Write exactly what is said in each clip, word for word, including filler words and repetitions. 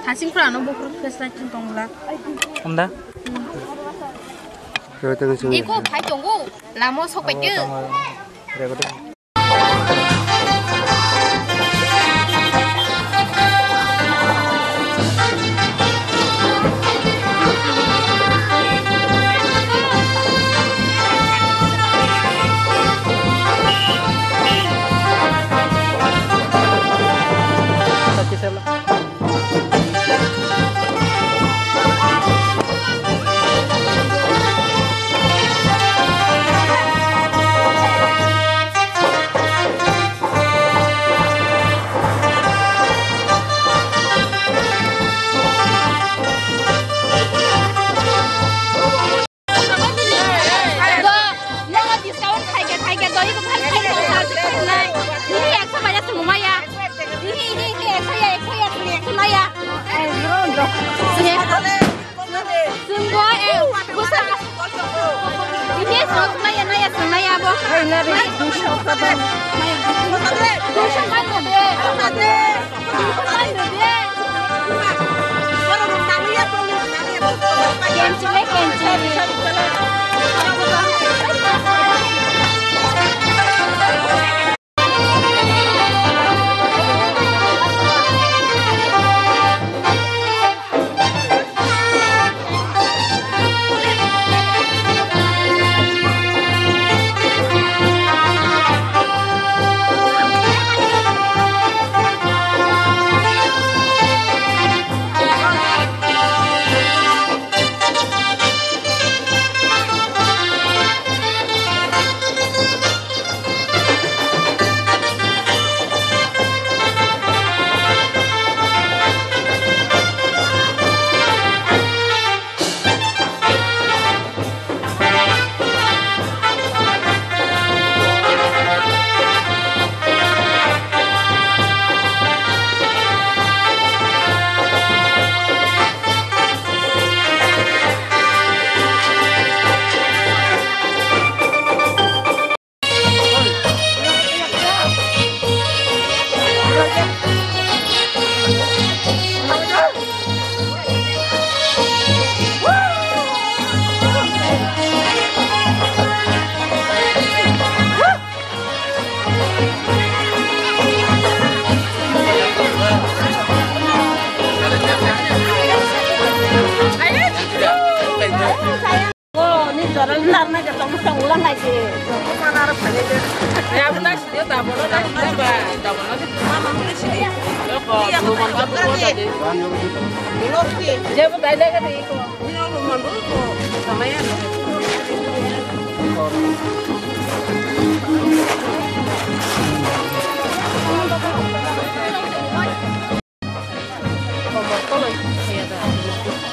Asing pura no bukur flashlight tong la. Hamda? Iko phai tongo, lamo sok pai. Nono discount khaikhe, khaikhe, doi ko bhai khai ko sa se khunai. Hihi ekso maya se mumaya. Hihi, hihi, ekso ya, ekso ya, ekso maya. Sini. Sungbo, eh, busa. Hihi, so maya, maya, so maya bo. Hai, na re, dusho ka ba. Dusho ka ba.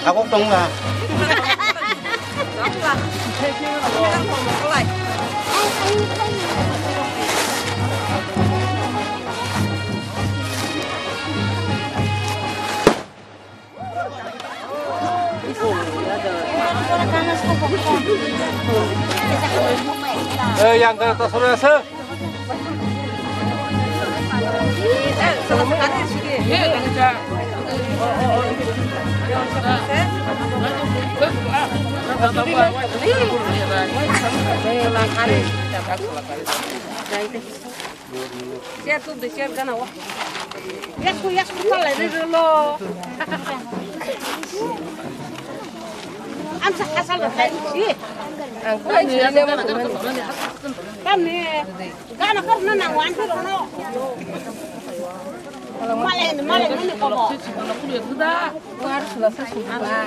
Agok tong na. Eh, yang kena tas orang asa. Share tu de share gana wa. Yak ku yak ku pala ni lo. Am sa asal da sai si. Ang ko ni ne ma ko ni. Kam ni. Gana kar na na wan ti ro no. Male ni male ni ko bo. War sula sa su ba.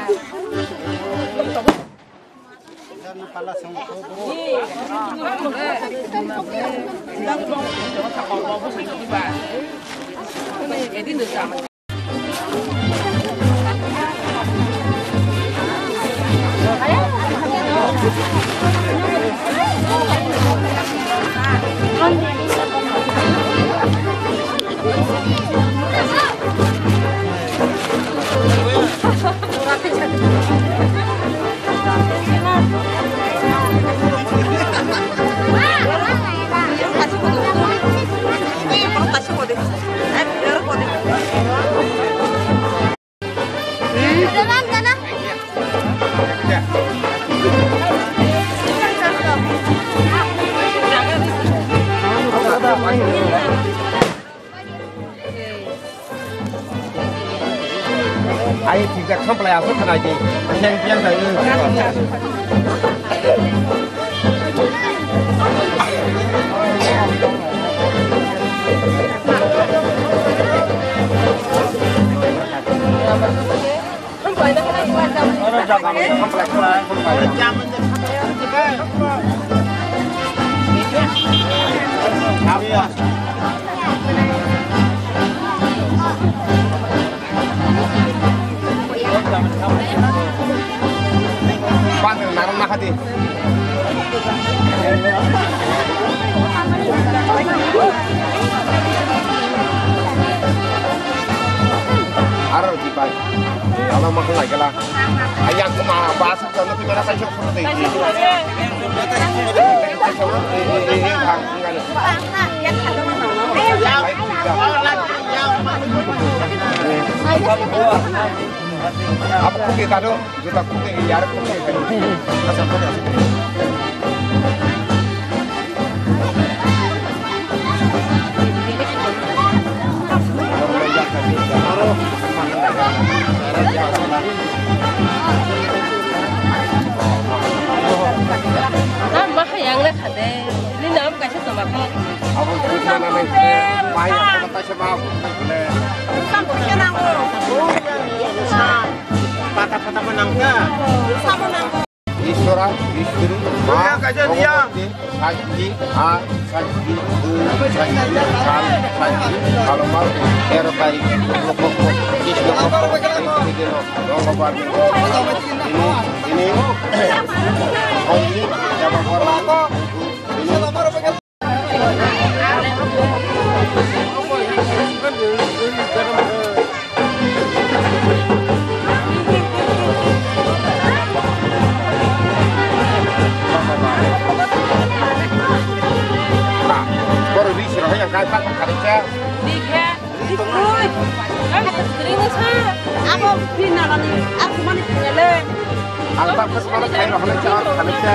Ai, thik jak, khamplai aswk khanai di. Seng piang khai. Bang narang nakha di. Aro di bai. Alo makan lagi lah. Ayang kuma bas. Apa kuke kado? Juta kuke yar kuke. Tamo ma hayang le khade. Nini abo kaisa toma khe. Abo buji mana nai. Mai abo kaisa ma. Pata pata ma nang kha. Iswara, Iswari, Ma, Bhagabati, Sakki, A, Sakki, U, Sakki, Kal, Sakki, Kalomal, Tero Tarik, Shukla Pokho, Krishna Pokho, Tengkri Dino, Rongo Barmi, Ini, Ini, Onji, Jaba Bormi, Ini, Borok ri siro hai ang kai tak kari cha. Di khe, di kui. Ang kata sering sa. Abo pinarani, aku mani pinale. Ang tak pas mana kai rohana cha, kari cha.